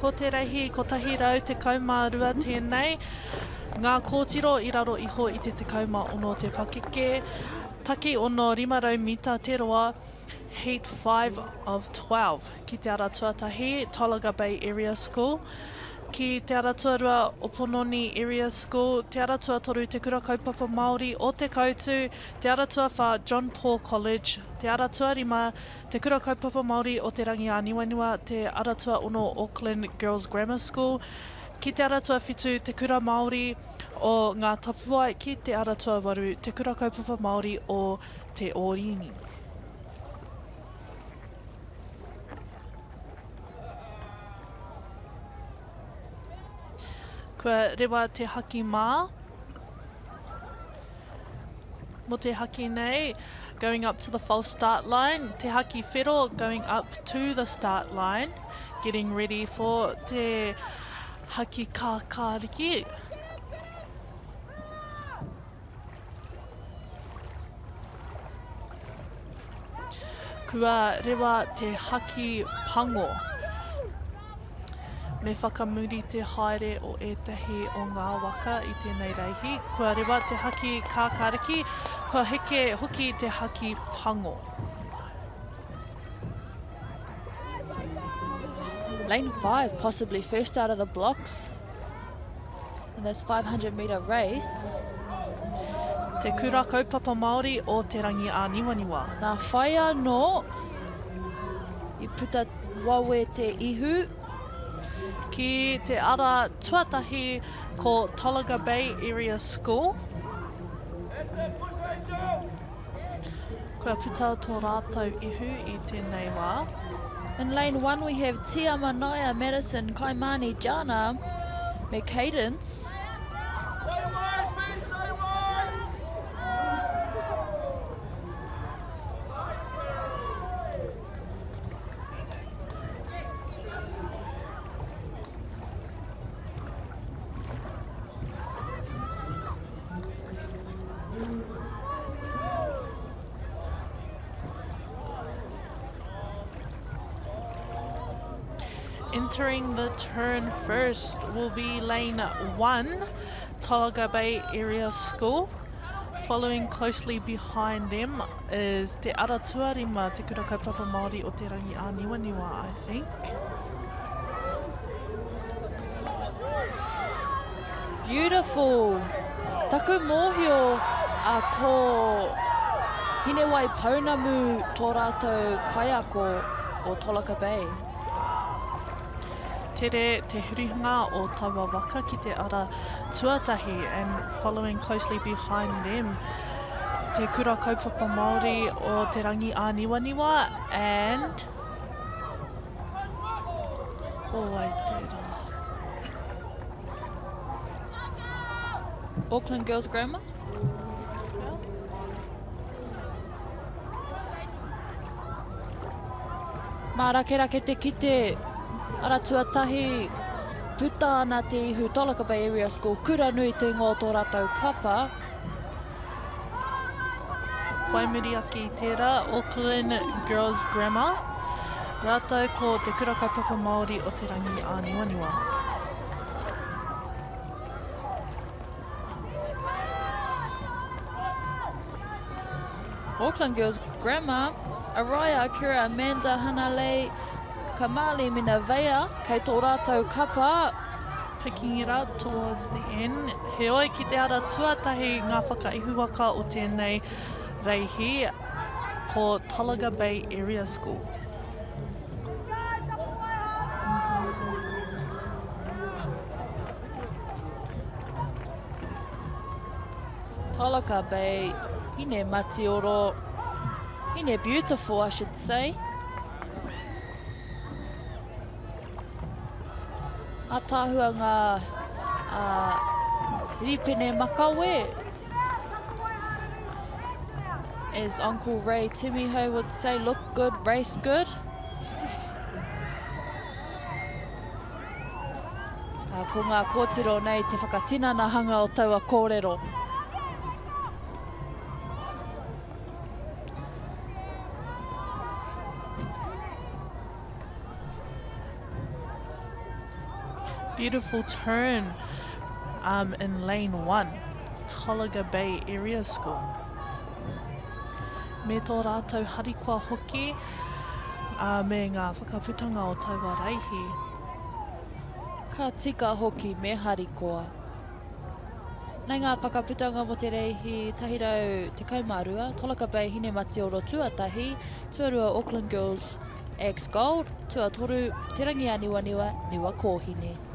Ko te reihi 112 tēnei, ngā kōtiro i raro iho i te 16 te pakeke, taki ono 500 mita te roa, heat 5 of 12, ki te ara tuatahi, Tolaga Bay Area School, ki te ara tuarua, Opononi Area School, te ara tuatoru, Te Kura Kaupapa Māori o Te Koutu, te ara tuawhā, John Paul College, te ara tuarima, Te Kura Kaupapa Māori o Te Rangiāniwaniwa, Te Ara Tuaono Auckland Girls Grammar School, ki Te Ara Tuawhitu, Te Kura Māori o Ngā Tapuwae, ki Te Ara Tuawaru, Te Kura Kaupapa Māori o Te Ōrini. Kua rewa te haki mā. Mo te haki nei, going up to the false start line, te haki whero going up to the start line, getting ready for te haki kākāriki. Kua rewa te haki pango. Me whakamuri te haere o ētahi o ngā waka i tēnei reihi. Kua rewa te haki kākāriki, kua heke hoki te haki pango. Lane 5 possibly first out of the blocks in this 500 metre race. Te Kura Kaupapa Māori o Te Rangi Āniwaniwa. Nā whai anō i puta wawe te ihu. Ki te ara tuatahi ko Tolaga Bay Area School. Kua puta tō rātou ihu i tēnei wā. In lane one we have Tia Manaia, Madison, Kaimani, Jana me Cadence. Entering the turn first will be lane 1, Tolaga Bay Area School. Following closely behind them is Te Ara Tuarima, Te Kura Kaupapa Māori o Te Rangi Āniwaniwa, I think. Beautiful. Taku mōhio a ko Hinewai Pounamu tō rātou kaiako o Tolaga Bay. Tere te hurihanga o taua waka ki te ara tuatahi and following closely behind them Te Kura Kaupapa Māori o Te Rangi Āniwaniwa and Ko wai tērā? Auckland Girls Grammar? Mārakerake te kite, ara tuatahi, puta ana te ihu Tolaga Bay Area School, kura nui te ingoa o tō rātou kapa. Whai muri ake i tērā, Auckland Girls Grammar, rātou ko Te Kura Kaupapa Māori o Te Rangi Āniwaniwa. Auckland Girls Grammar, Araya, Akira, Amanda, Hanalei, Kamali me Nevaeh kei tō rātou kapa. Picking it up towards the end. Heoi, ki te ara tuatahi ngā whakaihuwaka o tēnei reihi, ko Tolaga Bay Area School. Tolaga Bay, Hine Matioro, Hine Beautiful I should say. Ataahua ngā uh, ripene makawe. As Uncle Ray Timiho would say, look good, race good. Uh, ko ngā kōtiro nei te whakatinanahanga o taua kōrero. Beautiful turn um, in lane 1, Tolaga Bay Area School. Me tō rātou harikoa hoki, ā, me ngā whakaputanga o taua raihi. Ka tika hoki me harikoa. Nei ngā whakaputanga mō te reihi 112, Tolaga Bay Hinematioro tuatahi, tuarua Auckland Girls Axe Gold, tuatoru Te Rangianiwaniwa Niwa Kōhine.